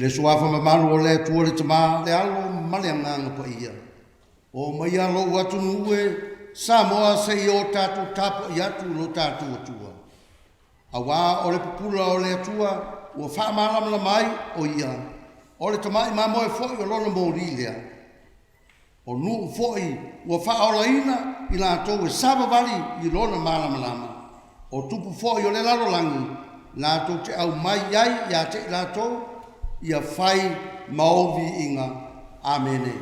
Le suafa mamalu o le Atua le Tama, le Alo ma le Agaga Paia. O maia lou atunuu e Samoa se i o tatou tapuai atu i lo tatou Atua. Auā o le pupula o le Atua ua faamalamalama ai o Ia, o le tamai mamoe foi o Lona moli lea. O nuu foi ua faaolaina i latou e savavali i Lona malamalama, o tupu foi o le lalolagi latou te aumai ai ia te i latou ia fai ma ou viiga. Amene.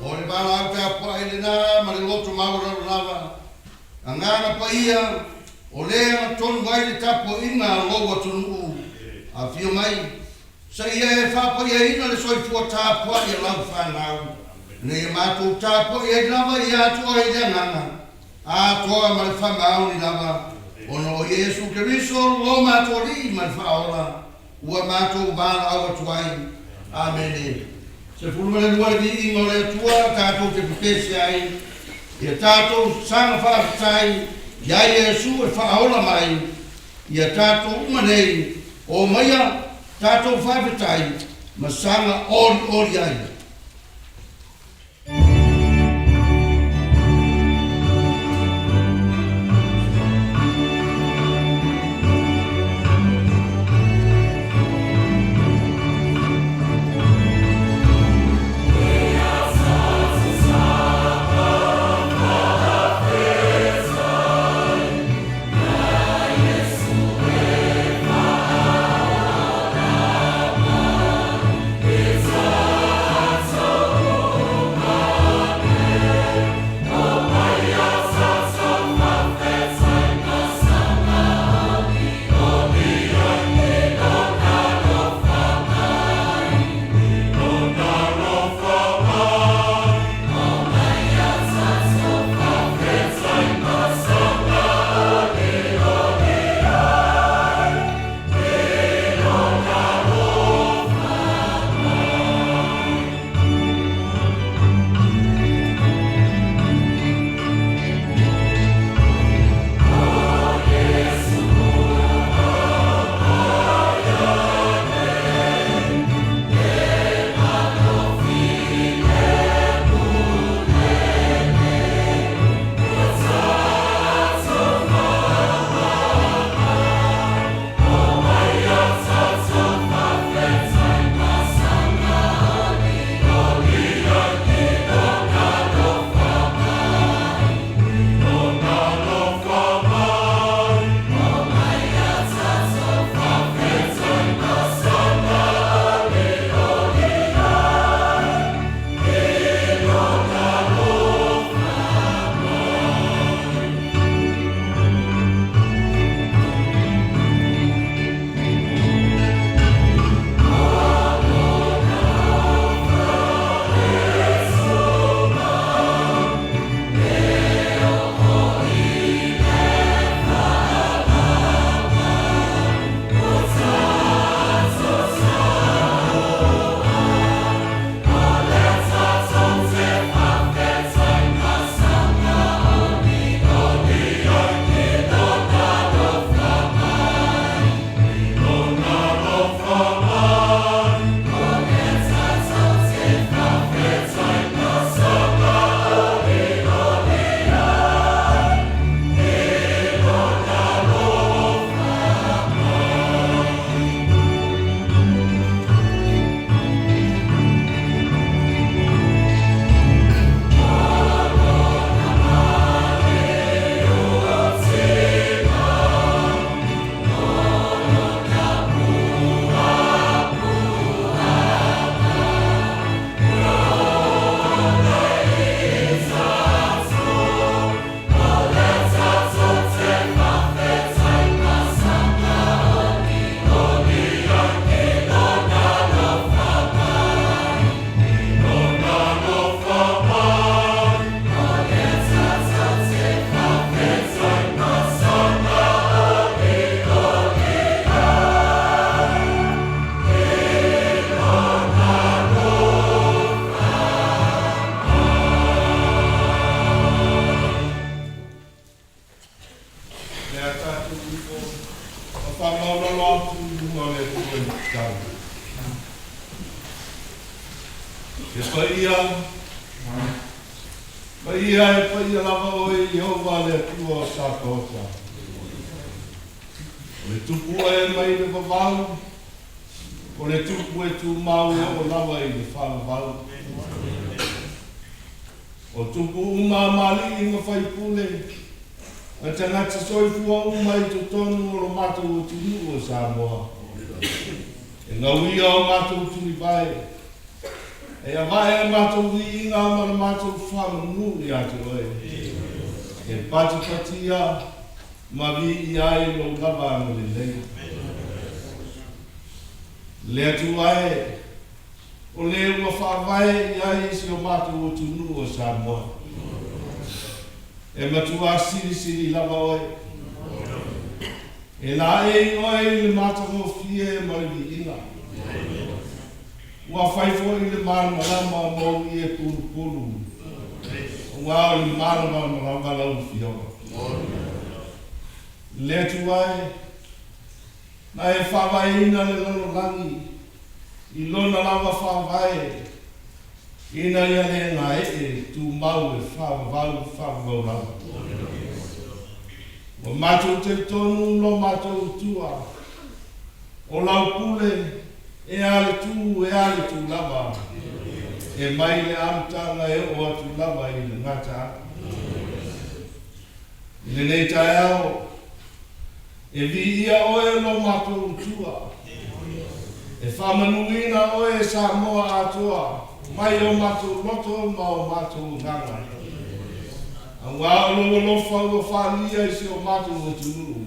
O le valaau tapuai lena ma le loto maualalo lava, Agaga Paia, o le agatonu ai le tapuaiga a lou atunuu. Afio mai, seia e faapaiaina le soifua tapuai a lau fanau, ina ia matou tapuai ai lava ia te oe i le agaga atoa ma le faamaoni lava, ona o Iesu Keriso lo matou Alii ma le Faaola, ua matou valaau atu ai. Amene. 12 le viiga o le Atua tatou te pepese ai, ia tatou saga faafetai iā Iesu e faaola mai ia tatou uma nei, o maia tatou faafetai ma saga olioli ai. Paia e paia lava oe Ieova le Atua o Sapaota. O le Tupu oe mai le vavau, o le Tupu e tumau e oo lava i le faavavau. O tupu uma ma alii ma faipule, ma tagata soifua uma i totonu o lo matou atunuu o Samoa. E gauia o matou tulivae, e avae a matou viiga ma le matou faamanu ia te oe, e patipatia ma viia ai lou lava agalelei. Le Atua e, o le ua faavae i ai si o matou atunuu o Samoa. E matua silisili lava oe. E laei oe i le matagofie ma le viiga. Ua fai foi le malamalama mou ie pulupulu. Aua o le malamalama lava lau Afioga. Le Atua e, na e faavaeina le lalolagi i lona lava faavae, ina ia le gae'e tumau e faavavau faavavau lava. Ua matou talitonu lo matou Atua, o lau pule e a le tu e a le tu lava, e mai le amataga e oo atu lava i le gataaga. I lenei taeao, e viia oe lo matou Atua, e faamanuina oe e Samoa atoa, mai o matou loto ma o matou agaga. Aua o lou alofa ua faaalia i si o matou atunuu,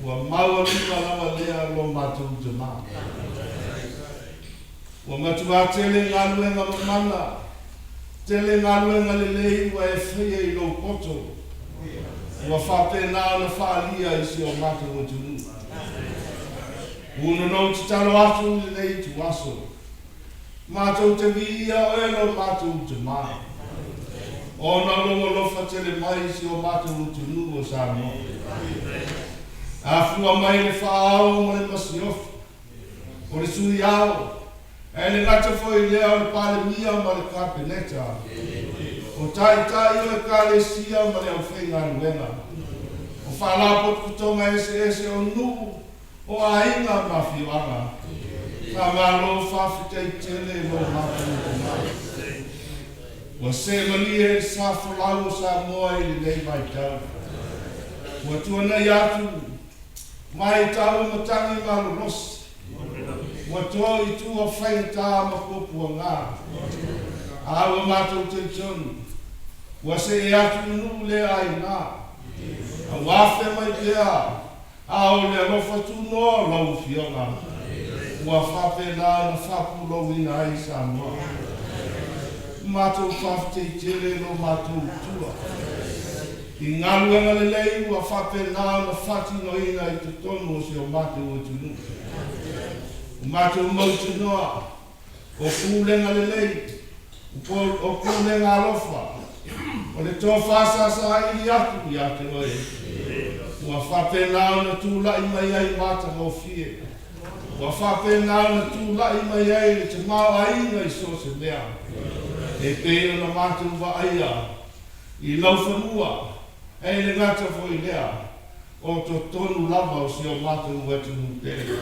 ua maualuga lava lea lo matou tamā. Ua matuā tele galuega mamana, tele galuega lelei ua e faia i lou poto, ua faapena ona faaalia i si o matou atunuu. Ua tatalo atu i lenei ituaso, matou te viia oe lo matou tamā, ona o lou alofa tele mai i si o matou atunuu o Samoa. Afua mai le faa-Ao ma le Masiofo, o le Sui Ao, ae le gata foi lea o le Palemia ma le Kapeneta, o taitai o Ekalesia ma le aufaigaluega, o faalapotopotoga eseese o nuu, o aiga ma afioaga. Faamalo faafetai tele lo matou tamā. Ua se'emalie le sa folau o Samoa i lenei vaitau. Ua tuanai atu mai tau matagi malolosi. Ua to i tua faigata ma puapuaga. A ua matou talitonu, ua see atu i nuu le aiga. Auā fe mai pea, a o le alofa tunoa o lau Afioga, ua faapena ona faapulouina ai Samoa. Matou faafetai tele lo matou Atua i galuega lelei ua faapena ona faatinoina i totonu o si o matou atunuu. O matou mautinoa, o pulega lelei, o pulega alofa, o le tofāsāsāili atu ia te oe, ua faapena ona tula'i mai ai matagofie, ua faapena ona tula'i mai ai le tamaoaiga i so o se mea, e pei ona matou vaaia i laufanua, ae le gata foi lea, o totonu lava o si o matou atunuu pele.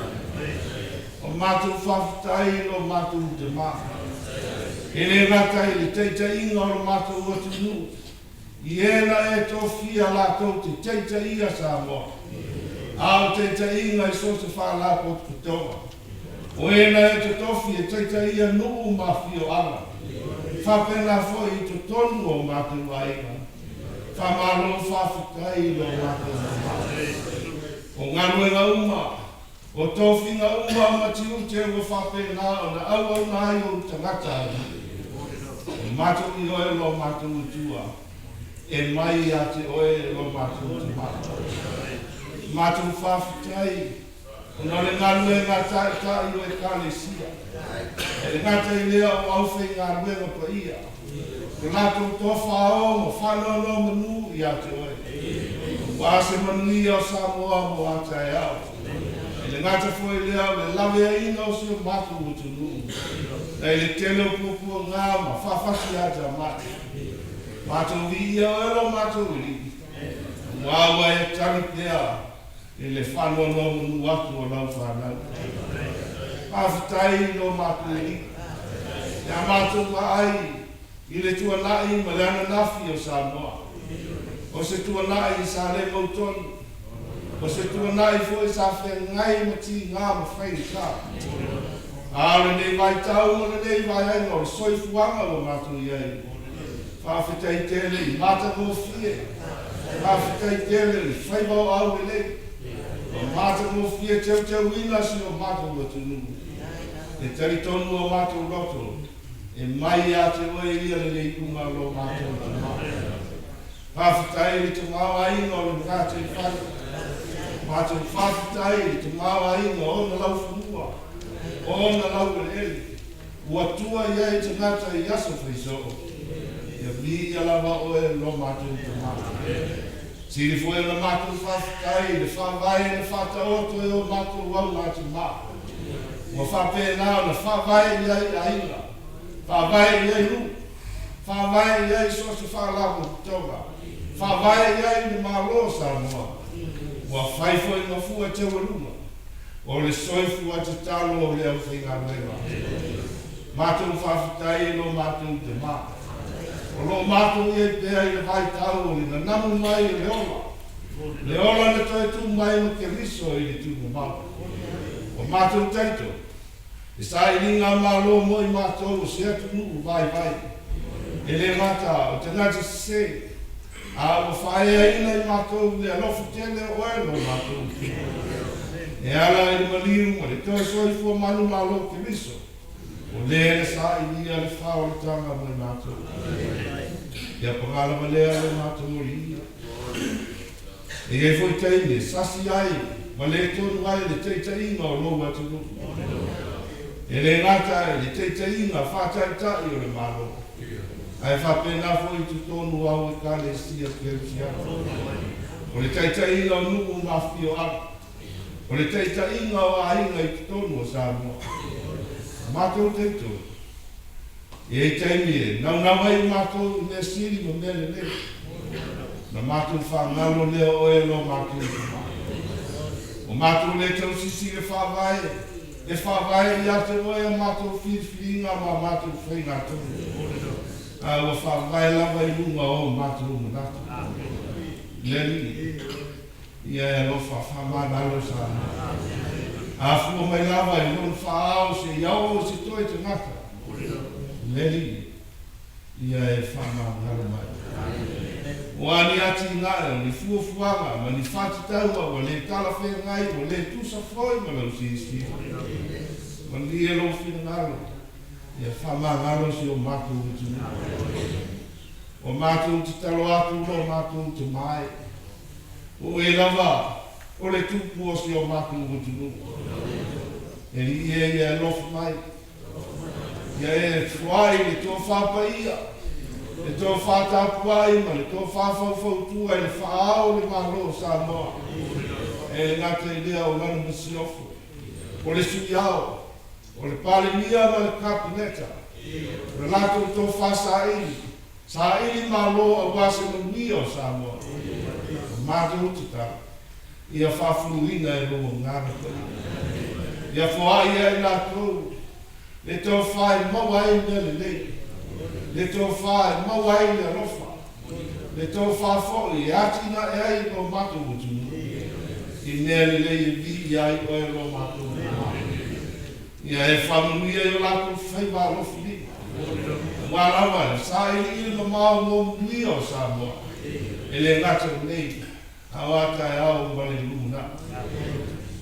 O matou faafetai lo matou tamā. E le gata i le taitaiga o lo matou atunuu, i e na e tofia latou te taitaia Samoa, a o taitaiga i so o se faalapotopotoga. O e na e totofi e taitaia nuu ma afioaga, faapena foi i totonu o matou aiga. Faamalo faafetai lo matou tamā. O galuega uma, o tofiga uma ma tiute ua faapena ona auauna ai ou tagata. O matou ioe lo matou Atua, e mai ia te oe lo matou tamā. Matou faafetai, ona o le galuega taita'i o Ekalesia. E le gata i lea o aufaigaluega paia, o latou tofaao ma faanonomanu ia te oe, aua se manuia o Samoa mo a taeao. E le gata foi lea o le laveaiina o si o matou atunuu, nai le tele o puapuaga ma faafasi atamai. Matou viia oe lo matou Alii, auā ua e tali pea i le faanonomanu atu o lau fanau. Faafetai i lo matou Alii, pe a matou vaai i le tuanai ma le ananafi o Samoa. O se tuanai sa le mautonu, o se tuanai foi sa feagai ma tigā ma faigata. A o lenei vaitau ma lenei vaeaga o le soifuaga ua matou i ai, faafetai tele i matagofie, faafetai tele i faiva o aulelei, ua matagofie teuteuina si o matou atunuu. E talitonu o matou loto, e mai ia te oe ia lenei iuga o lo matou tamā. Faafetai i le tamaoaiga o le gataifale, matou faafetai i le tamaoaiga o ona laufanua, o ona laueleele, ua tua i ai tagata i aso faisoo. Ia viia lava oe lo matou tamā. Sili foi ona matou faafetai i le faavae na faataoto e o matou augatimā. Ua faapena ona faavae i ai aiga, faavae i ai nuu, faavae i ai so o se faalapotopotoga, faavae i ai le Malo o Samoa. Ua fai foi ma fua teualuga o le soifua tatalo o le aufaigaluega. Matou faafetai i lo matou tamā. O lo o matou i ai pea i le vaitau o le nanamu mai o le ola, le ola na toe tu mai ma Keriso i le tuumamao. Ua matou talitonu, e sailiga malo mo i matou o se atunuu vaivai. E le gata o tagata sese, a ua faaeaina i matou le alofa tele o oe lo matou Atua. E ala i le maliu ma le toe soifua manumalo o Keriso, o lē na sailia le faaolataga mo i matou. Ia paga lava lea lo matou Alii ia. E i ai foi taimi e sasi ai ma le tonu ai le taitaiga o lou atunuu. E le gata i le taitaiga faataitai o le Malo, ae faapena foi i totonu o au Ekalesia Kerisiano. O le taitaiga o nuu ma afioaga, o le taitaiga o aiga i totonu o Samoa. Matou talitonu, e i ai taimi e naunau ai matou i mea sili ma mea lelei, na matou faagalo lea o oe lo matou tamā. O matou le tausisi i le faavae, e faavae ia te oe a matou filifiliga ma matou faigatonu, a ua faavae lava i luga o matou manatu. Le Alii, ia e alofa faamagalo Samoa. A fua mai lava i lona faaao seia oo i se toe tagata. Le Alii, ia e faamagalo mai. O a ni atinae, o ni fuafuaga ma ni faatatauga ua le talafeagai, ua le tusa foi ma lau silasila, malie lou finagalo, ia faamagalo si o matou atunuu. Ua matou tatalo atu lo matou tamā e, o oe lava o le tupu o si o matou atunuu. E alii e, ia alofa mai, ia e foai le tofa paia, le tofa tapuai ma le tofa faufautua i le faaao o le Malo o Samoa. E le gata i lea o lana masiofo, o le Sui Ao, o le Palemia ma le Kapeneta, o le latou tofa saili, saili malo aua se manuia o Samoa. O matou tatalo, ia faafuluina e lou Agaga Paia. Ia foai ia i latou le tofa e maua ai mea lelei, le tofa e maua ai le alofa, le tofa foi e atinae ai lo matou atunuu i mea lelei e viia ai oe lo matou tamā. Ia e faamanuia i o latou faiva alofilima, aua lava le sailiili mamao mo manuia o Samoa, e le gata lenei, a o a taeao ma le lumanai.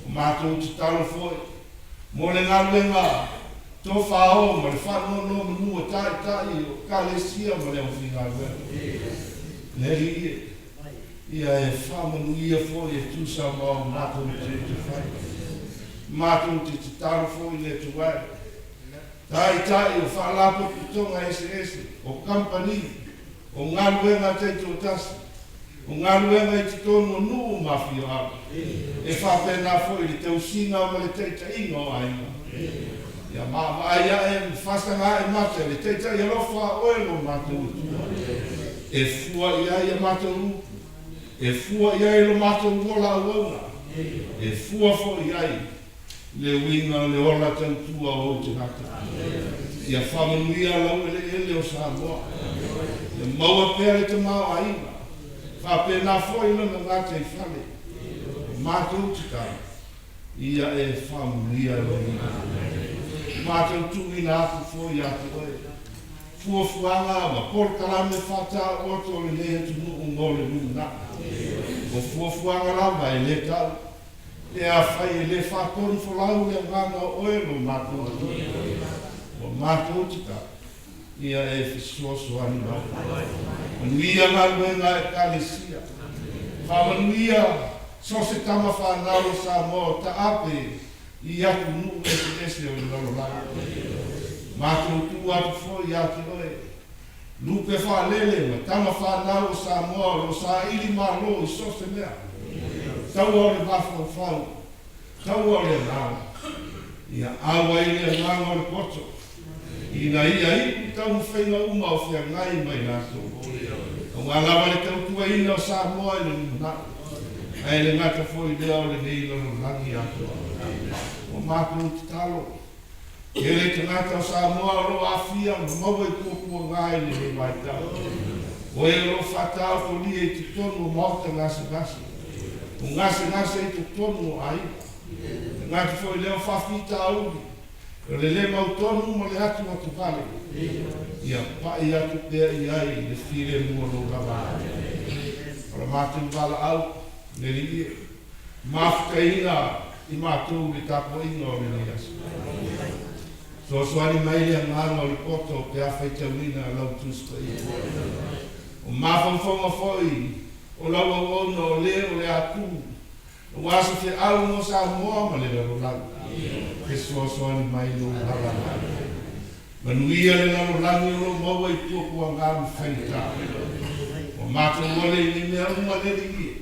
O matou tatalo foi mo le galuega tofaao ma le faanonomanu a taitai o Ekalesia ma le aufaigaluega. Le Alii e, ia e faamanuia foi e tusa ma o matou tiute fai. Matou te tatalo foi le Atua e, taitai o faalapotopotoga eseese, o kamupani, o galuega taitoatasi, o galuega i totonu o nuu ma afioaga, e faapena foi i le tausiga ma le taitaiga o aiga. Ia vaavaai ae ma fasaga ae mata i le taitai alofa a oe lo matou Atua. E fua i ai a matou upu, e fua i ai lo matou ola auauna, e fua foi i ai le uiga o le ola tautua o ou tagata. Ia faamanuia laueleele o Samoa, ia maua pea le tamaoaiga, faapena foi lona gataifale. O matou tatalo, ia e faamanuia e le Alii. Matou tuuina atu foi ia te oe fuafuaga ma polokalame faataotooto o lenei atunuu mo le lumanai. O fuafuaga lava e le tau pe afai e le faatonufolau le agaga o oe lo matou Alii. Ua matou tatalo, ia e fesoasoani mai. Manuia galuega a Ekalesia. Faamanuia so o se tama fanau o Samoa o taape i atunuu eseese o le lalolagi. Matou tuu atu foi ia te oe lupe faalele ma tama fanau o Samoa o lo o saili malo i so o se mea. Taua o le mafaufau, taua o le agaga, ia au ai le agaga o le poto, ina ia iu taumafaiga uma o feagai ma i latou, aua lava le tautuaina o Samoa i le lumanai, ae le gata foi lea o lenei lalolagi atoa. Ua matou tatalo, tele tagata o Samoa o lo o aafia ma maua i puapuaga i lenei vaitau. O e o lo o faataotolia i totonu o maota gasegase, o gasegase i totonu o aiga. Tagata foi lea o faafitauli, o le le mautonu ma le atuatuvale, ia pai atu pea i ai le filemu o lou lava. O le matou valaau, le Alii e, mafutaina i matou le tapuaiga o lenei aso. Fesoasoani mai le agaga o le poto pe a faitauina lau Tusi Paia. O mafaufauga foi o lau auauna o le o le a tu, aua se feau mo Samoa ma le lalolagi. Fesoasoani mai lou lalolagi. Manuia le lalolagi o lo o maua i puapuaga ma faigata. Ua matou ole i nei mea uma le Alii e.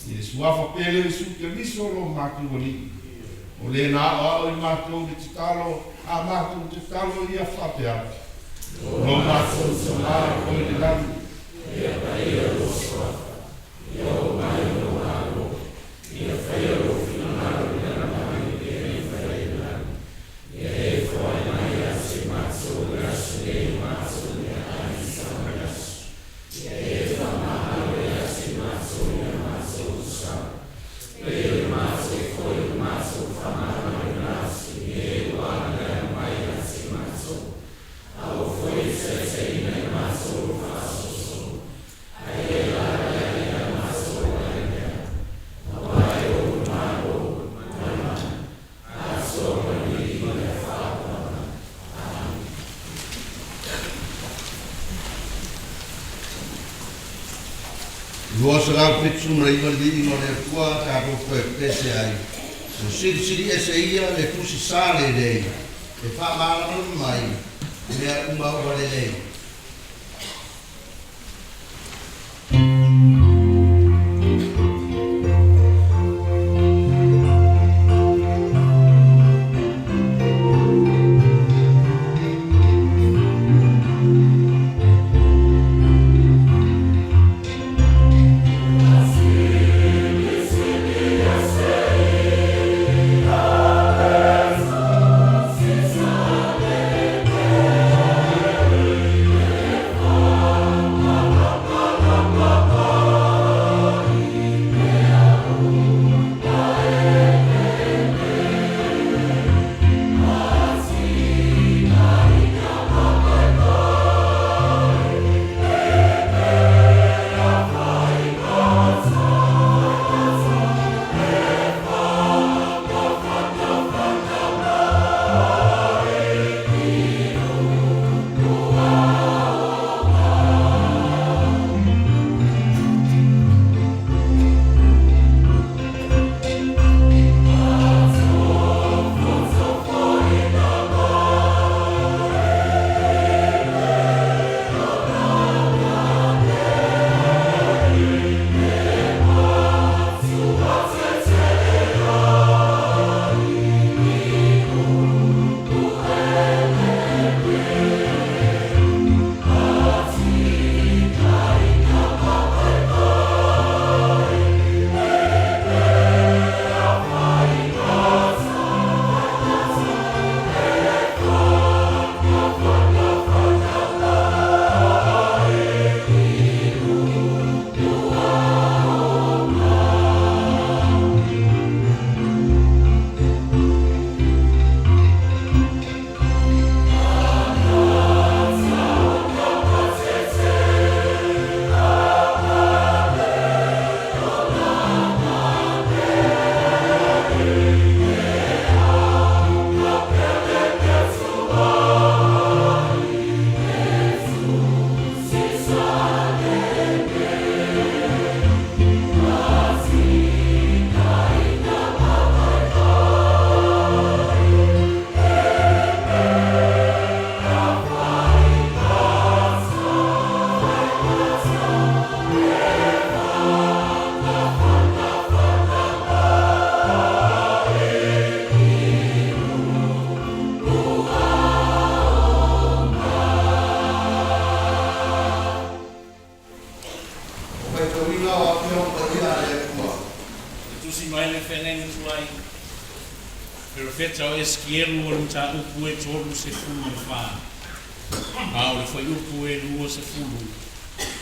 I le suafa pele o Iesu Keriso lo matou Alii, o le na aoao i matou le tatalo, a matou tatalo ia faapea atu, Lo matou Tama o i le lagi, Ia paia lou suafa, ia oo mai lou Malo, ia faia lou finagalo i le lalolagi pei ona faia i le lagi. Ia e foai mai ia te matou i le aso nei o matou meaai i saga aso. Ia e faamagalo ia te matou i a matou sao, pei ona matou foi o matou faamagaloina atu i e ua agaia mai ia te matou. Aua foi e taitaiina i matou i le faasoso, ae ia alaala ia matou mai le mea. Aua e ou le Malo, ma le mana, atoa ma le viiga faaapaaga. Amene. 279 le viiga o le Atua tatou toe pese ai. Ua silisili ese ia le tusi sa lenei e faamalamalama mai mea uma ua lelei. faitauina o Afioga Paia a le Atua. Le Tusi mai le Feagaiga Tuai, Perofeta o Esikielu o le mataupu e 34, a o le fuaiupu e 20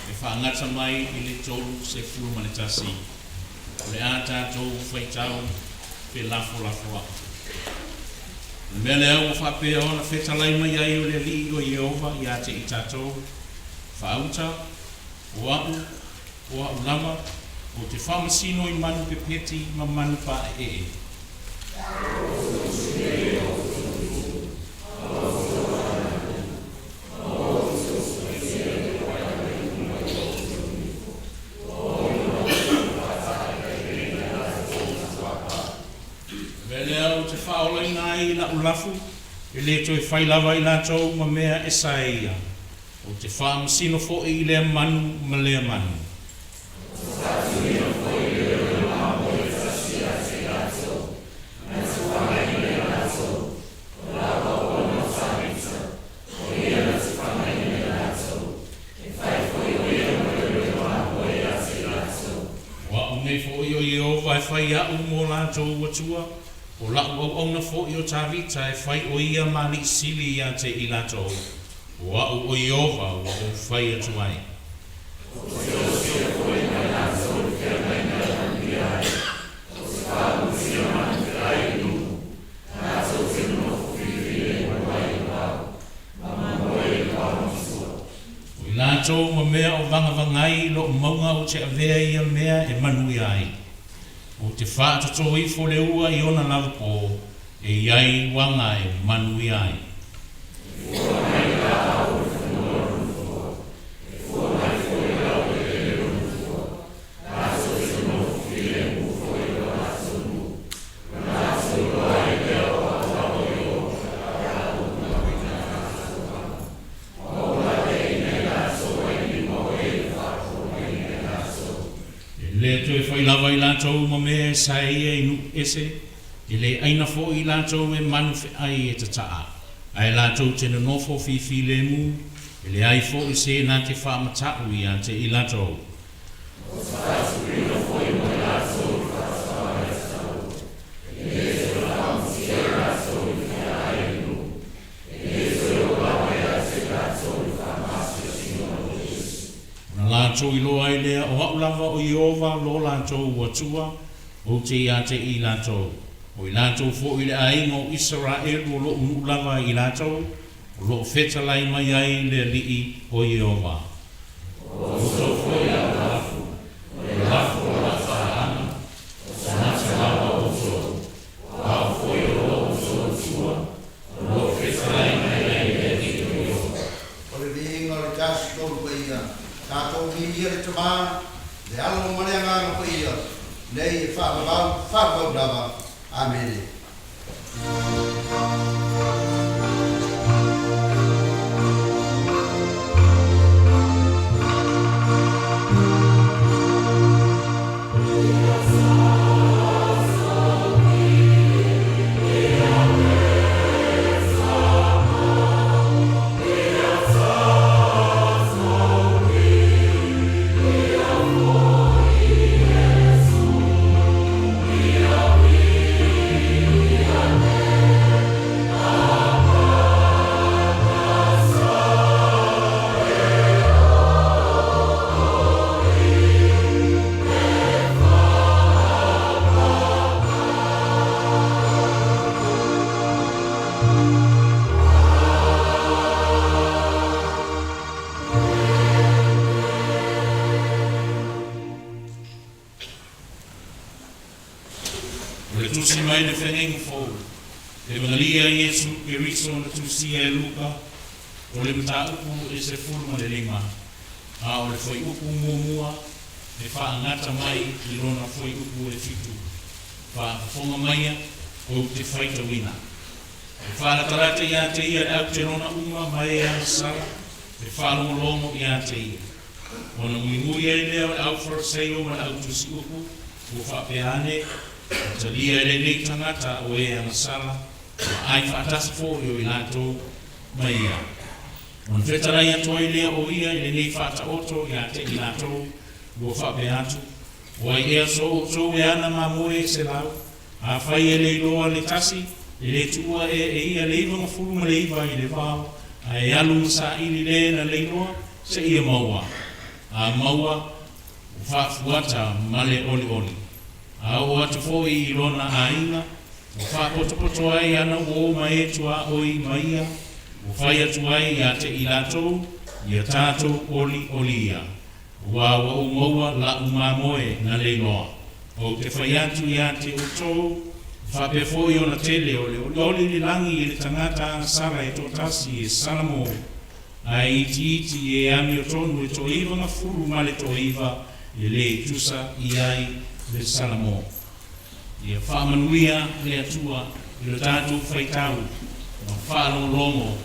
e faagata mai i le 31, o le a tatou faitau felafolafoa'i. O le mea lea ua faapea ona fetalai mai ai o le Alii o Ieova ia te i tatou, Faauta, o a'u, o a'u lava, ou te faamasino i manu pepeti ma manu pa'e'e'e. O le mea lea ou te faaolaina ai i la'u lafu, e lē toe fai lava i latou ma mea e saeia. Ou te faamasino fo'i i lea manu ma lea manu. O a'u nei fo'i o Ieova e fai a'u mo latou Atua, o la'u auauna fo'i o Tavita e fai o ia ma ali'i sili ia te i latou. O a'u o Ieova ua ou fai atu ai. O i latou ma mea o vagavagai i lo'u mauga ou te avea ia mea e manuia ai. Ou te faatotō ifo le ua i ona lavapō, e i ai uaga e manuia ai. E lē toe fai lava i latou ma mea e saeia i nuu ese, e le aina fo'i i latou e manu fe'ai e tata'a, ae latou te nonofo fifilemu, e leai fo'i se na te faamata'u ia te i latou. Ona latou iloa ai lea o a'u lava o Ieova lo latou Atua, ou te ia te i latou. O i latou fo'i le aiga o Isaraelu o lo'u nuu lava i latou, o lo'o fetalai mai ai le Alii o Ieova. O outou foi la'u lafu, o le lafo o la'u faaga, o tagata lava outou, o a'u foi o lo outou Atua, o lo'o fetalai mai ai le Alii o Ieova. O le viiga o le Tasi Tolu Paia, tatou viia le Tamā, le Alo ma le Agaga Paia, nei e faavavau, faavavau lava. Amene. O le Tusi mai le Feagaiga Fou, Evagelia a Iesu Keriso na tusia e Luka, o le mataupu e 15, a o le fuaiupu muamua e faagata mai i lona fuaiupu e fitu. Faafofoga maia, ou te faitauina. E faalatalata ia te ia le autelona uma ma e agasala, e faalogologo ia te ia. Ona muimui ai lea o le au Fariseio ma le au tusiupu, ua faapea ane, Ua talia e lenei tagata o e agasala, ua ai faatasi fo'i o i latou ma ia. Ona fetalai atu ai lea o ia i lenei faataoto ia te i latou, Ua faapea atu, O ai ea so outou e ana mamoe e 100, afai e leiloa le tasi, e lē tuua ea e ia le 99 i le vao, ae alu ma saili lē na leiloa, seia maua? A maua, ua faafuata ma le olioli. A oo atu foʻi i lona aiga, ua faapotopoto ai ana uō ma e tuaʻoi ma ia, ua fai atu ai iā te i latou, Ia tatou olioli ia, auā ua ou maua laʻu mamoe na leiloa. Ou te fai atu iā te outou, e faapea foʻi ona tele o le olioli i le lagi i le tagata agasala e toatasi e salamō, ae itiiti e amiotonu e 99 e lē tusa i ai le salamō. Ia faamanuia le Atua i lo tatou faitau ma faalogologo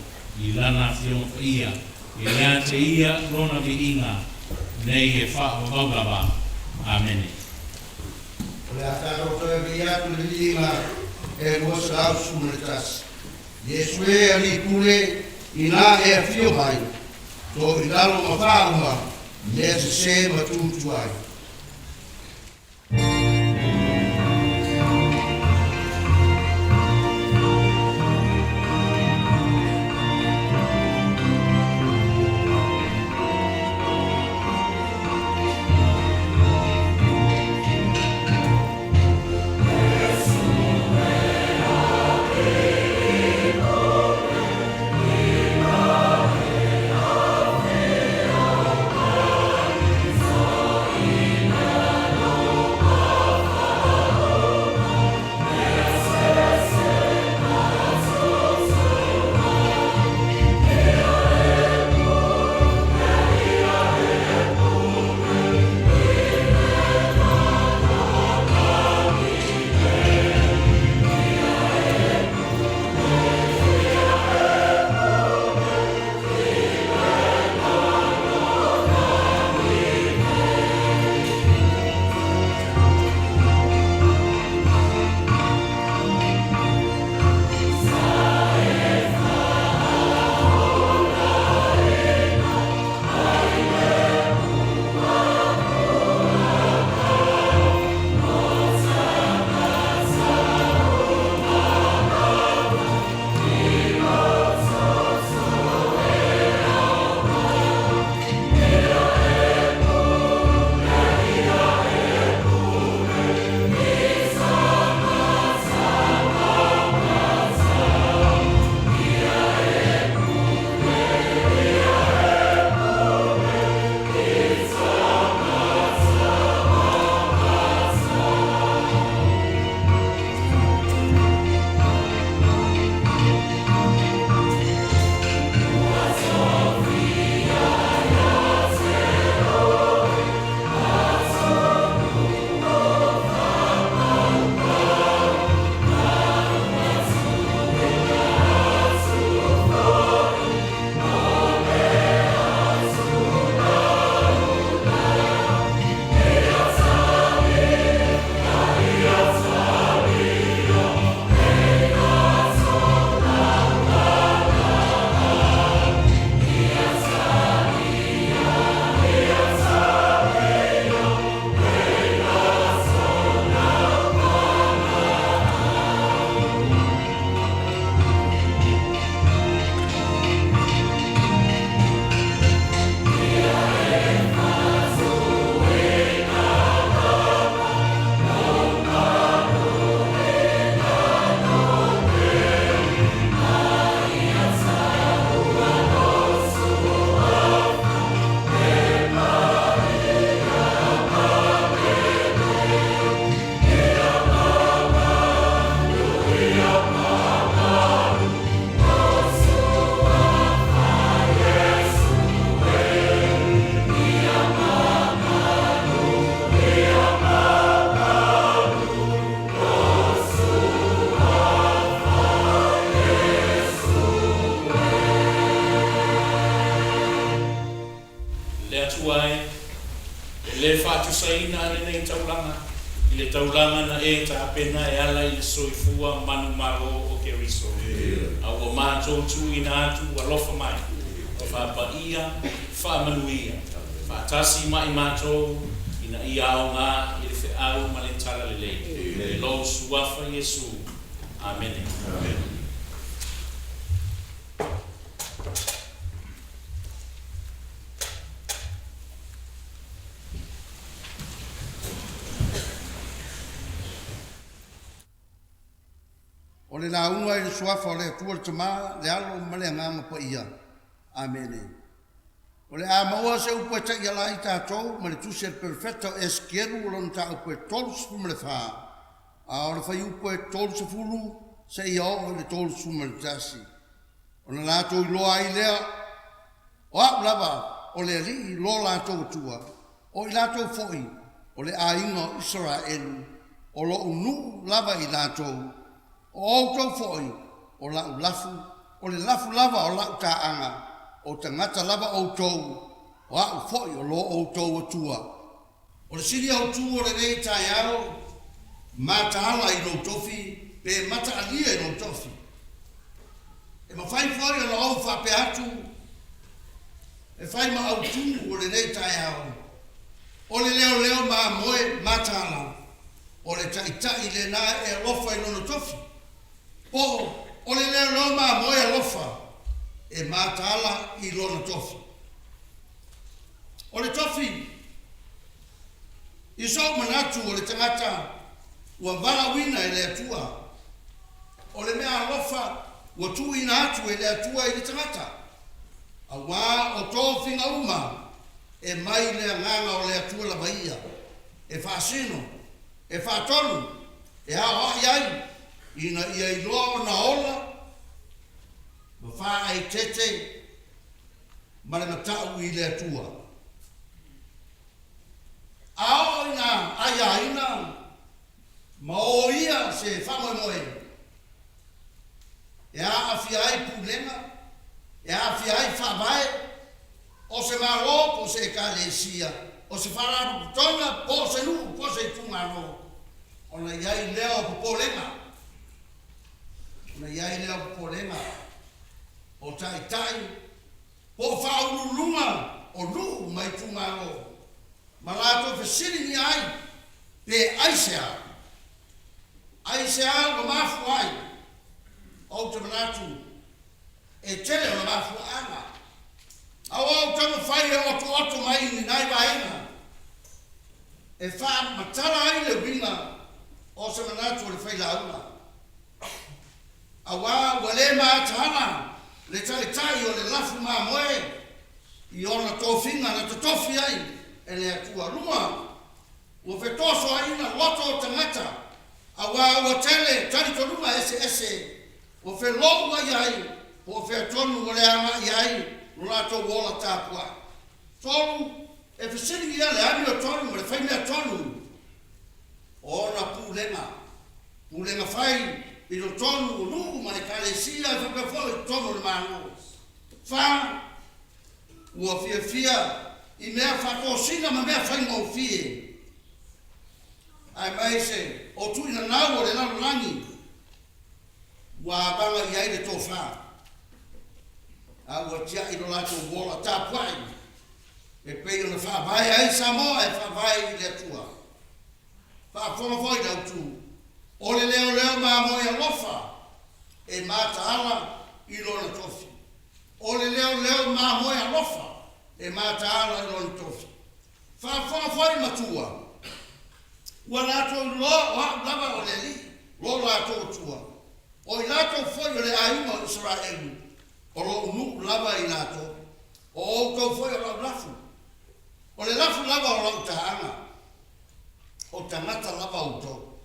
i Lana Afioga Paia, e iā te Ia Lona viiga nei e faavavau lava. Amene. O le a tatou toe vii atu i le viiga e 211. Iesu e Alii Pule, inā e afio mai, to i lalo ma faauma mea sesē ma tu tuai. Le Atua e, e lē faatusaina lenei taulaga i le taulaga na e tapena e ala i le soifua manumalo o Keriso. A ua matou tuuina atu, alofa mai, faapaia, faamanuia. Faatasi ma i matou ina ia aoga i le feau ma le Talalelei. I lou Suafa Iesu. Amene. O le lauga i le Suafa o le Atua le Tama, le Alo ma le Agaga Paia. Amene. O le a maua se upu e taiala ai tatou ma le tusi a le Perofeta o Esekielu o lona mataupu e 34, a o le fuaiupu e 30 seia oo i le 31. Ona latou iloa ai lea o A'u lava o le Alii lo latou Atua, o i latou foi o le aiga o Isaraelu, o lo'u nuu lava i latou, o outou foi o la'u lafu, o le lafu lava o la'u taaga, o tagata lava outou, o A'u foi o lo outou Atua. O le sili autū o lenei taeao, mataala i lou tofi pe mataalia i lou tofi. E mafai foi ona ou faapea atu e fai ma autū o lenei taeao, o le leoleo mamoe mataala, o le taitai lena e alofa i lona tofi, po o le leoleo mamoe alofa e mataala i lona tofi. O le tofi, i sou manatu o le tagata ua valaauina e le Atua, o le mea alofa ua tuuina atu e le Atua i le tagata, auā o tofiga uma e mai le agaga o le Atua lava ia, e faasino, e faatonu, e aoai ai, ina ia iloa ona ola ma faaeteete ma le matau i le Atua. A oo ina aiaina ma oia se faamoemoe e aafia ai pulega, e aafia ai faavae o se Malo po o se Ekalesia, o se faalapotopotoga po o se nuu po o se itumalo, ona i ai lea o popolega, ona i ai lea o popolega. o taitai po o faauluuluga o nuu ma itumalo ma latou fesiligia ai pe aisea, aisea ua mafua ai. Ou te manatu e tele ona mafuaaga. A ua ou taumafai e otooto mai ni nai vaega e faamatala ai le uiga o se manatu o le failauga. Auā ua le mataala le taitai o le lafu mamoe i ona tofiga na totofi ai e le Atua. Lua, ua fetosoaina loto o tagata, auā ua tele talitonuga eseese ua felouai ai po o fea tonu o le agai ai lo latou ola tapuai. Tolu, e fesiligia le amiotonu ma le faimea tonu o ona pulega. Pulega fai i totonu o nuu ma Ekalesia e faapea foi i totonu o le Malo. Fa, Ua fiafia i mea faatosina ma mea faigofie, aemaise o tuuinanau o le lalolagi ua avaga i ai le tofa, a ua tiai lo latou ola tapuai e pei ona faavae ai Samoa e faavae i le Atua. Faafofoga foi le autu, o le leoleo mamoe alofa e mataala i lona tofi. O le leoleo mamoe alofa e mataala i lona tofi. Faafofoga foi matua, ua latou iloa o a'u lava o le Alii lo latou Atua, o i latou foi o le aiga o Isaraelu, o lo'u nuu lava i latou, o outou foi o la'u lafu, o le lafu lava o la'u taaga. O tagata lava outou,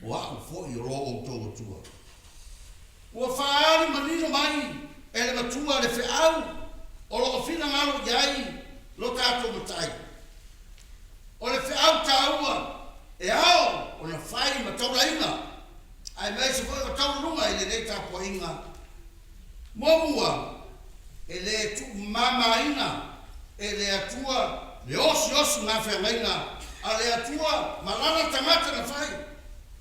o a'u foi o lo outou Atua. Ua faaali manino mai e le Matua le feau o lo o finagalo i ai lo tatou Matai. O le feau taua e ao ona fai ma taulaina, aemaise foi o tauluga i lenei tapuaiga. Muamua, e le tuumamaina e le Atua le osiosi gafeagaiga a le Atua ma lana tagata na fai.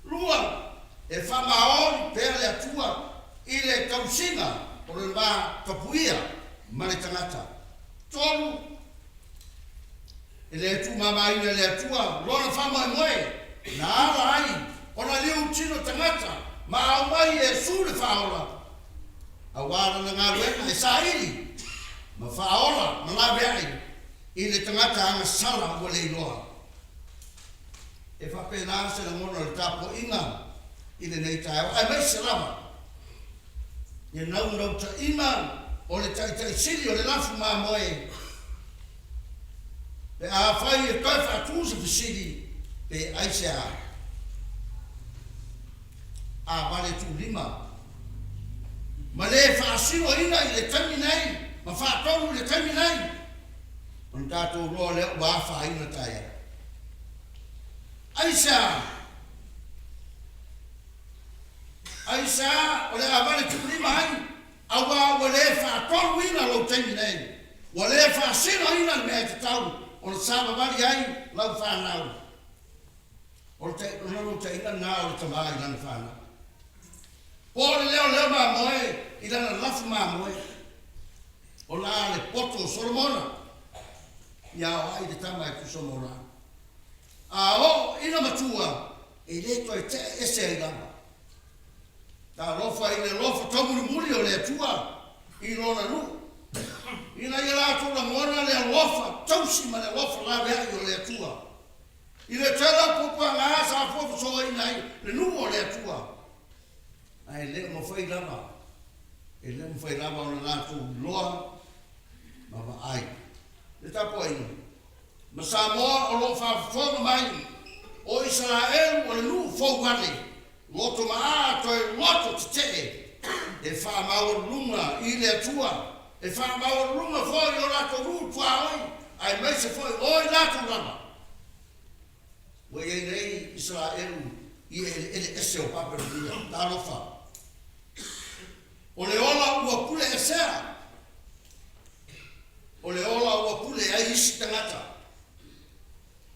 Lua, e faamaoni pea le Atua i le tausiga o le va tapuia ma le tagata. Tolu, E le tuumamaina e le Atua Lona faamoemoe na ala ai ona liutino tagata ma aumai Iesu le Faaola, auā lana galuega e saili ma faaola ma laveai i le tagata agasala ua le iloa. E faapena se lagona o le tapuaiga i lenei taeao, aemaise lava le naunautaiga o le Taitai Sili o le lafu mamoe, pe afai e toe faatu se fesili pe aisea a vale tuulima ma le faasinoina i le taimi nei ma faatonu i le taimi nei, ona tatou loa lea ua afaina taeao. Aisea? Aisea o le a vale tuulima ai, auā ua le faatoluina lou taimi nei, ua le faasinoina le mea e tatau ona savavali ai lau fanau? O le naunautaiga lena o le tama i lana fanau. Po o le leoleo mamoe i lana lafu mamoe. O la le poto o Solomona, ia aoai le tama e tusa ma ona. A oo ina matua, e le toe te'e ese ai lava. Talofa i le alofa taumulimuli o le Atua i Lona nuu, ina ia latou lagona le alofa tausi ma le alofa laveai o le Atua. I le tele o puapuaga sa fuafuasoaina ai le nuu o le Atua, ae le o mafai lava, e le o mafai lava ona latou iloa ma vaai le tapuaiga. Ma Samoa o lo o faafofoga mai, o Isaraelu o le nuu fou ale, loto maā toe loto tetee, e faamaualuluga i le Atua, e faamaualuluga foi i o latou nuu tuaoi, aemaise foi o i latou lava. Ua i ai nei Isaraelu i eleele ese o Papelonia. Talofa! O le ola ua pule esea. O le ola ua pule ai isi tagata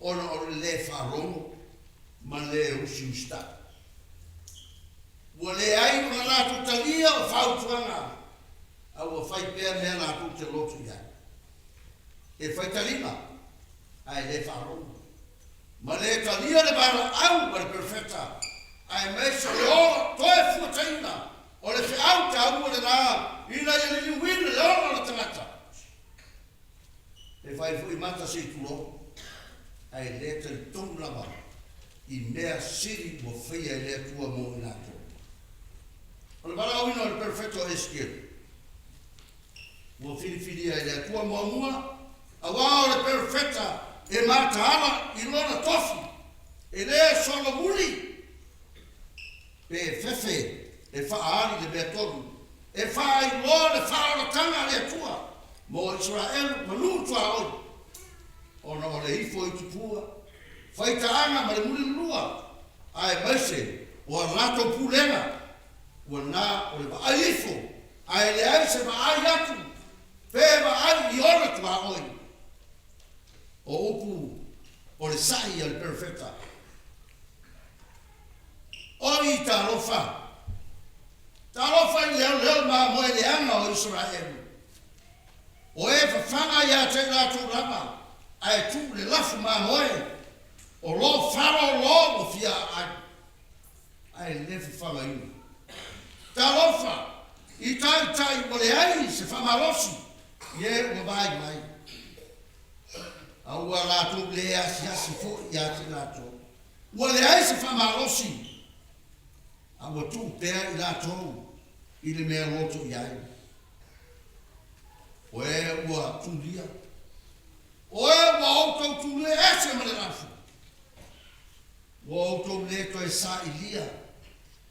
ona o le lē faalogo ma le usiusitai. Ua leai ona latou talia o fautuaga, a ua fai pea mea latou te loto i ai. E fai taliga, ae lē faalogo, ma lē talia le valaau a le perofeta, aemaise o le ola toe fuataina O le feau taua lena ina ia liliuina le ola o le tagata. E fai foi mata se i tulou, ae le talitonu lava i mea sili ua faia e le Atua mo i latou. O le valaauina o le perofeta o Esekiele, ua filifilia e le Atua muamua, auā o le perofeta e mataala i lona tofi, e le solomuli. Pe fefe e faaali le mea tonu, e faailoa le faaolataga a le Atua mo Isaraelu ma nuu tuaoi, ona o le ifo i tupua, faitaaga ma le mulilulua, aemaise o a latou pulega, ua na o le vaai ifo, ae leai se vaai atu pe vaai i ona tuaoi. O upu o le sa'i a le perofeta. Oi, talofa! Talofa i leoleo mamoe leaga o Isaraelu, o e fafaga ia te i latou lava, ae tuu le lafu mamoe, o lo falo lo ua fia aai, ae le fafagaina. Talofa i taitai ua leai se faamalosi i e ua vaai mai, a ua latou le asiasi foi ia te i latou. Ua leai se faamalosi, a ua tuu pea i latou i le mea loto i ai. O e ua tulia, o e ua outou tulia ese ma le lafu, ua outou le toe sailia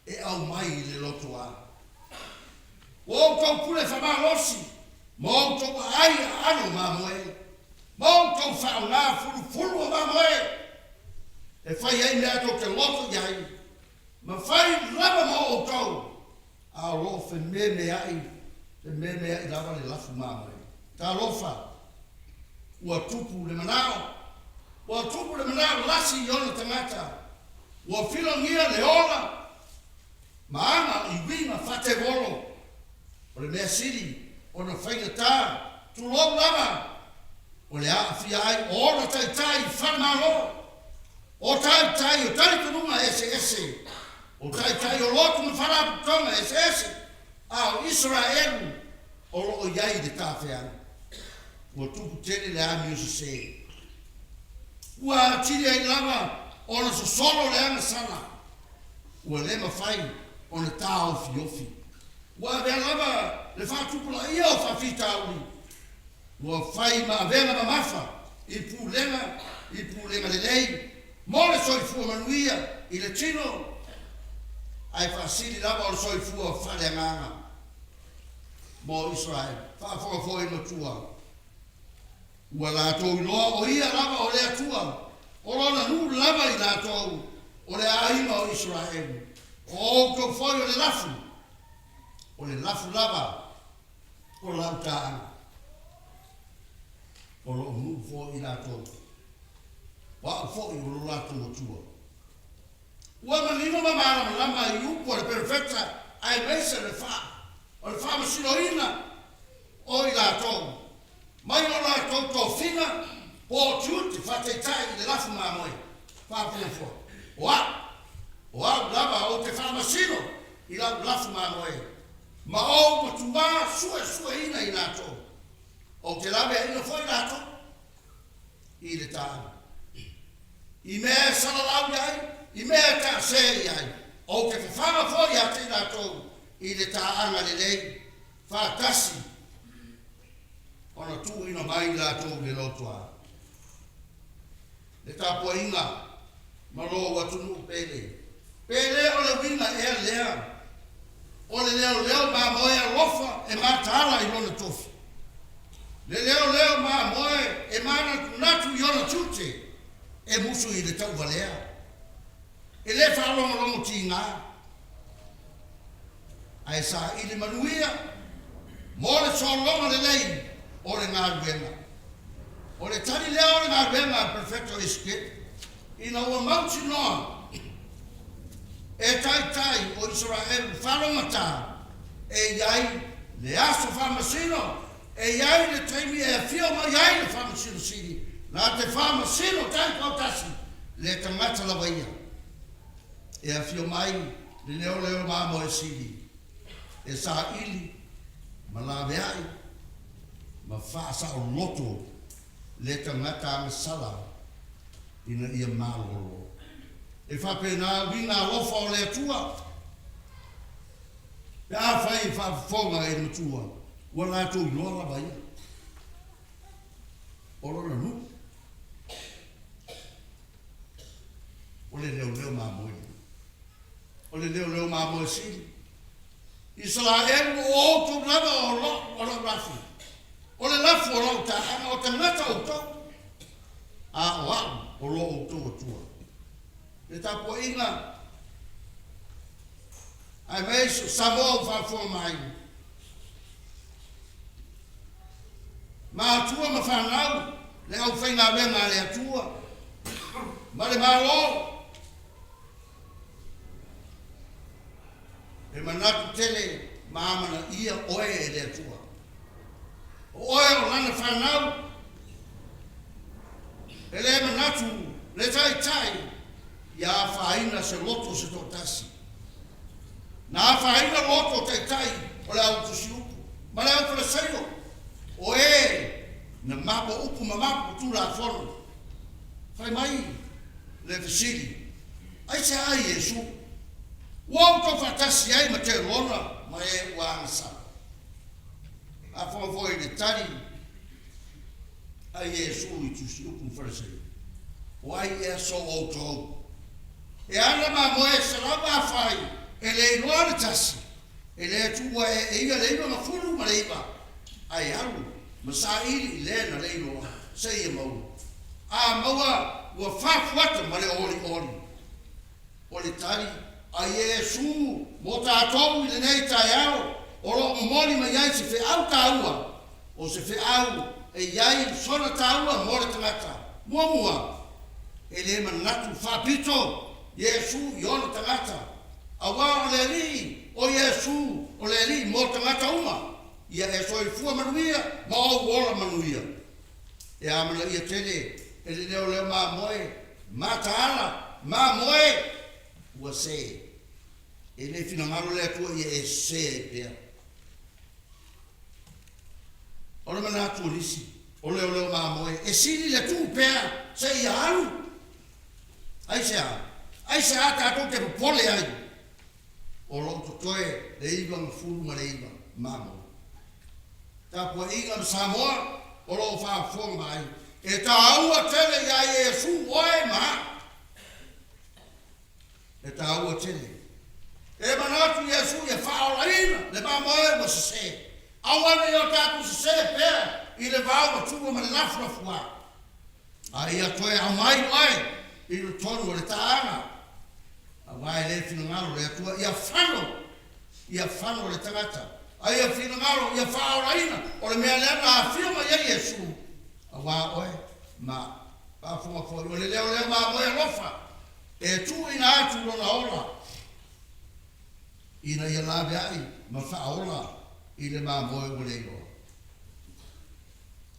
e aumai i le lotoa. Ua outou pule faamalosi ma outou aai aano mamoe, ma outou faaaoga fulufulu o mamoe e fai ai mea tou te loto i ai, ma fai lava mo outou, a o lo o fememeaʻi, fememeaʻi lava le lafu mamoe. Talofa! Ua tupu le manao, ua tupu le manao lasi i ona tagata, ua filogia le ola ma ana i uiga faatevolo. O le mea sili ona faigata, tulou lava. O le aafia ai o ona taitai falemalo, o taitai o talitonuga eseese, o taitai o lotu ma faalapotopotoga eseese, a o Isaraelu o lo o i ai i le tafeaga. Ua tupu tele le amio sese. Ua atili ai lava ona sosolo le agasala, ua le mafai ona taofiofi. Ua avea lava le faatupulaia o faafitauli Ua fai ma avega mamafa i pulega i pulega lelei mo le soifua manuia i le tino, ae faasili lava o le soifua faaleagaga mo Israel. Faafofoga foi matua, ua latou iloa o Ia lava o le Atua, o Lona nuu lava i latou o le aiga o Israel, o outou foi o le lafu, o le lafu lava o lau taaga, o loo nuu foi i latou, o au foi o lo latou Atua. Ua manino ma malamalama i upu a le Perofeta aemaise le fa, o le faamasinoina o i latou, mai o latou tofiga po o tiute faataitai i le lafu mamoe, faafogafoga, o au, o au lava ou te faamasino i lau lafu mamoe. Ma ou matuā suesueina i latou, ou te laveaina foi latou i le taaga, i mea e salalau i ai, i mea e taasē i ai, ou te fafaga foi ia te i latou i le taaga lelei, faatasi ona tuuina mai i latou i le lotoa. Le tapuaiga ma lou atunuu pele. Pele o le uiga ea lea o le leoleo mamoe alofa e mataala i lona tofi. Le leoleo mamoe e manatunatu i ona tiute e musu i le tauvalea. E le faalogologo tiga, ae saili manuia mo le sologa lelei o le galuega. O le tali lea o le galuega a Perfecto Esekiele ina ua mautinoa e taitai o Isaraelu faalogata e i ai le aso faamasino, e i ai le taimi e afio mai ai le Faamasino Sili na te faamasino taitoatasi le tagata lava ia. E afio mai le leoleo mamoe sili e saili ma laveai ma faasaoloto le tagata agasala ina ia malolo. E faapena uiga alofa o le Atua pe afai e faafofoga e le Matua, ua latou iloa lava ia o lona nuu. O le leoleo mamoe lea. O le leoleo mamoe sili. Isaraelu, o outou lava o lou, o lau lafu. O le lafu o lau taaga, o tagata outou, a o au o lo outou Atua. Le tapuaiga aemaise o Samoa ua faafofoga mai. Matua ma fanau, le aufaigaluega a le Atua ma le Malo. E manatu tele ma amanaia oe e le Atua. O oe o Lana fanau, e le manatu le taitai ia afaina se loto se toatasi. Na afaina loto o taitai o le au tusiupu ma le au Falasaio, o e na mapo upu ma mapo tulafono. Fai mai le fesili, Aisea Iesu? Ua outou faatasi ai ma Telona ma e ua agasala. Afoga foi i le tali a Iesu i tusiupu ma Fariseio, O ai ea sou outou? E ana mamoe 140 e le iloa le tasi, e le tuua e e ia le 99, ae alu ma saili i le na le iloa seia maua. A maua ua fafuata ma le olioli. O le tali a Iesu mo tatou i lenei taeao o lo o momoli mai ai se feau taua, o se feau e i ai sona taua mo le tagata. Muamua, e le manatu faapito Iesu i ona tagata, auā o le Alii o Iesu o le Alii mo tagata uma, ia e soifua manuia ma ou ola manuia. E amanaia tele e le leoleo mamoe mataala mamoe ua se. E le finagalo le Atua ia e sese ai pea. O le manatu o nisi, o leoleo mamoe e sili le tuu pea seia alu. Aisea? Aisea tatou te popole ai? O lo o totoe le 99 mamoe. Tapuaiga ma Samoa o lo o faafofoga mai, e taua tele iā Iesu oe ma au. E taua tele. E manatu Iesu ia faaolaina le mamoe ua sese. Aua ne i o tatou sese pea i le vao matua ma le lafulafuā. A ia toe aumai oe i totonu o le taaga, aua e le finagalo le Atua ia fano, ia fano le tagata, a ia finagalo ia faaolaina, o le mea lea na afio mai ai Iesu, aua oe ma faafofoga foi, o le leoleo mamoe alofa e tuuina atu lona ola ina ia laveai ma faaola i le mamoe ua le iloa.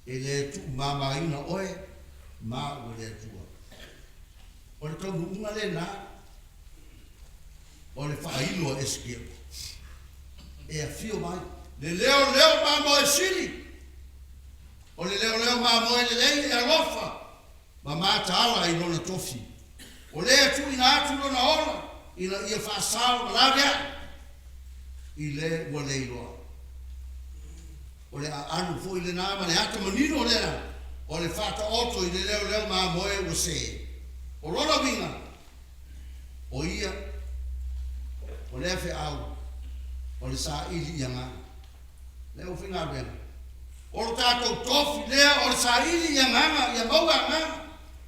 E le tuumamaina oe ma au e le Atua. O le taunuuga lena o le faailo a Esekiela. E afio mai le leoleo mamoe sili, o le leoleo mamoe lelei e alofa ma mataala i lona tofi. O lea e tuuina atu lona ola ina ia faasao ma laveai i le ua le iloa. O le aano foi lena ma le ata manino lea o le faataoto i le leoleo mamoe ua se. O lona uiga, o ia, o lea feau, o le saili i agaga. Lea ua faigaluega. O lo tatou tofi lea o le saili i agaga, ia maua agaga,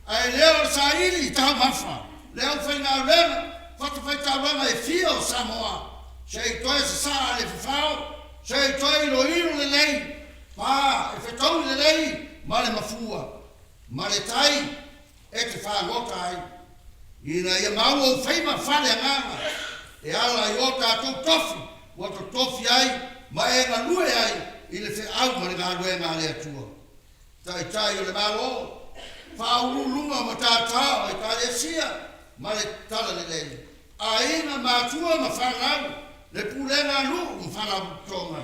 ae le o le saili i taumafa. Lea ua faigaluega, fatafaitaulaga e fia o Samoa, se i toe sasaa le fafao, se i toe iloilo lelei, pa e fetaui lelei ma le mafua, ma le tai e te fagota ai, ina ia maua ou faiva fale agaga e ala i o tatou tofi ua totofi ai ma e galue ai i le feau ma le galuega a le Atua. Taitai o le Malo, faauluuluga o matata o Ekalesia ma le Talalelei, aiga, matua ma fanau, le pulega a nuu ma faalapotopotoga,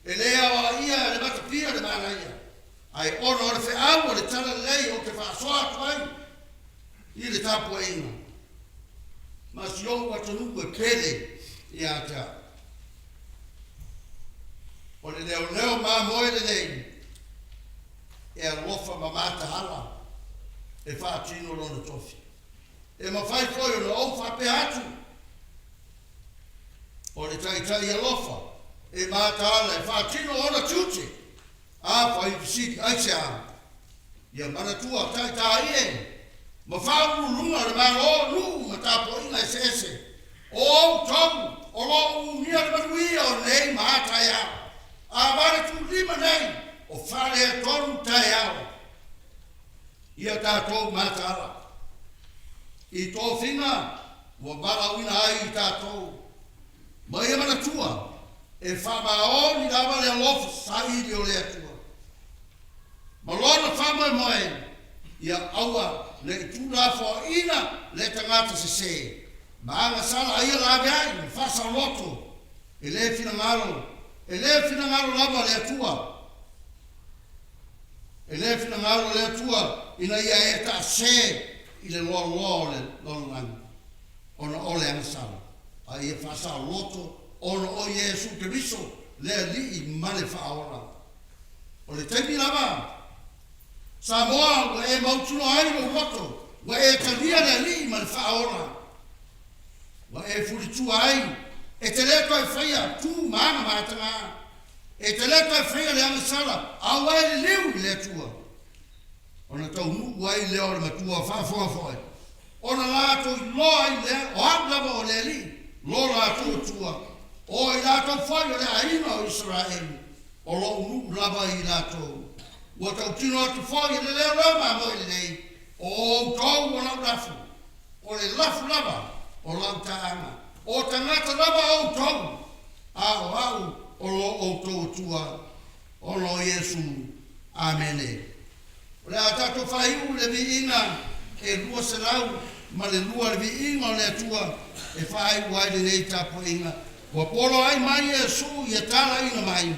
e le aoaia e le matapia le manaia, Ae ona o le feau o le talalelei ou te faasoa atu ai i le tapuaiga ma si ou atunuu e pele ia te au. O le leoleo mamoe lelei e alofa ma mataala e faatino lona tofi. E mafai foi ona ou faapea atu, o le taitai alofa e mataala e faatino ona tiute. A fai fesili, Aisea? Ia manatua taitaie ma faauluuluga o le Malo, nuu ma tapuaiga eseese o outou o lo o umia le manuia o nei ma a taeao, a 85 nei o faaletonu taeao. Ia tatou mataala i tofiga ua valaauina ai i tatou, ma ia manatua E faamaoni lava le alofa saili o le Atua ma Lona faamoemoe, ia aua ne i tuulafoaiina le tagata sese ma agasala a ia laveai ma faasaoloto, e le finagalo, e le finagalo lava le Atua, e le finagalo le Atua ina ia e taase i le loaloa o le lalolagi ona o le agasala, a ia faasaoloto Ona o Iesu Keriso le Alii ma le Faaola. O le taimi lava, Samoa, ua e mautinoa ai lou loto, ua e talia le Alii ma le Faaola, ua e fulitua ai, e te le toe faia tu ma aga matagā, e te le toe faia le agasala, a ua e liliu i le Atua. Ona taunuu ai lea o le matua faafogafoga, Ona latou iloa ai lea, o au lava o le Alii, lo latou Atua, o i latou foi o le aiga o Isaraelu, o lou nuu lava i latou. Ua tautino atu foi e le leoleo mamoe lelei, o outou o lau lafu, o le lafu lava o lau taaga, o tagata lava outou, a o au o lo outou Atua, ona o Iesu. Amene. O le a tatou faaiu le viiga e 202 le viiga o le Atua e faaiu ai lenei tapuaiga. Ua poloai mai Iesu ia talaina mai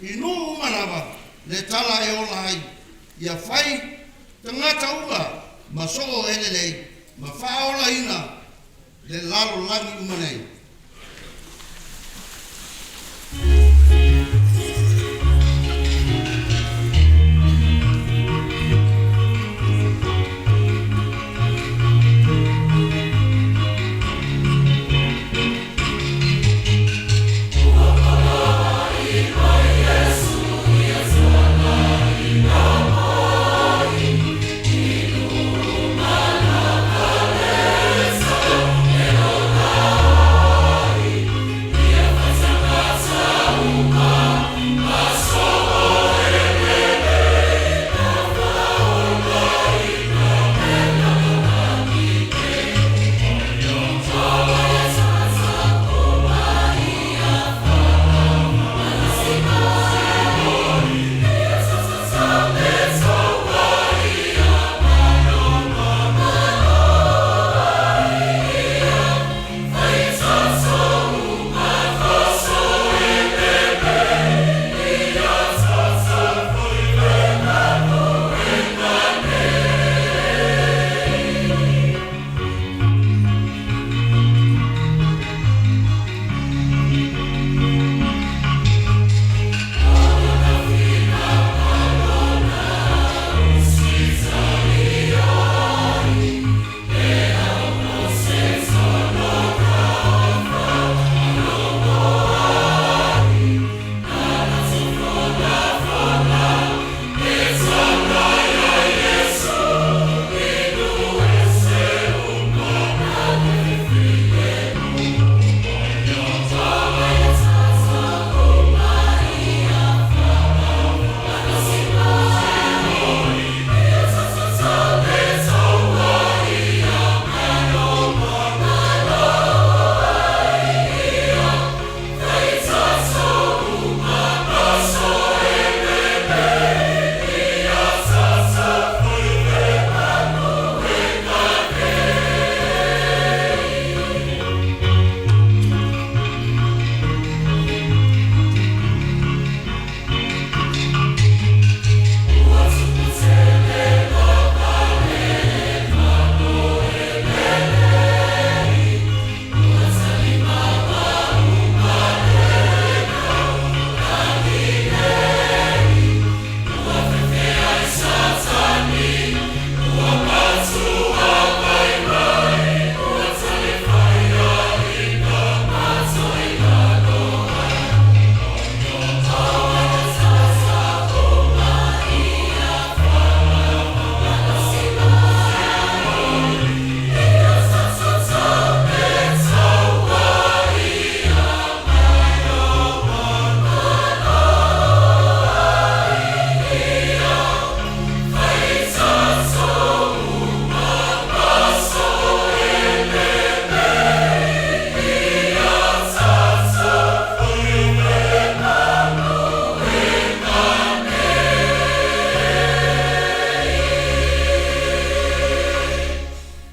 i nuu uma lava le tala e ola ai, ia fai tagata uma ma soo e lelei ma faaolaina le lalolagi uma nei.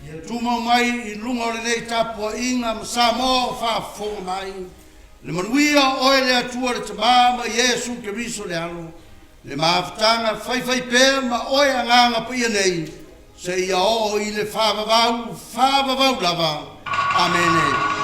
Ia tumau mai i luga o lenei tapuaiga ma Samoa o faafofoga mai, le manuia o oe le Atua le Tama ma Iesu Keriso le Alo, le mafutaga faifaipea ma oe Agaga Paia nei, seia oo i le faavavau, faavavau lava. Amene.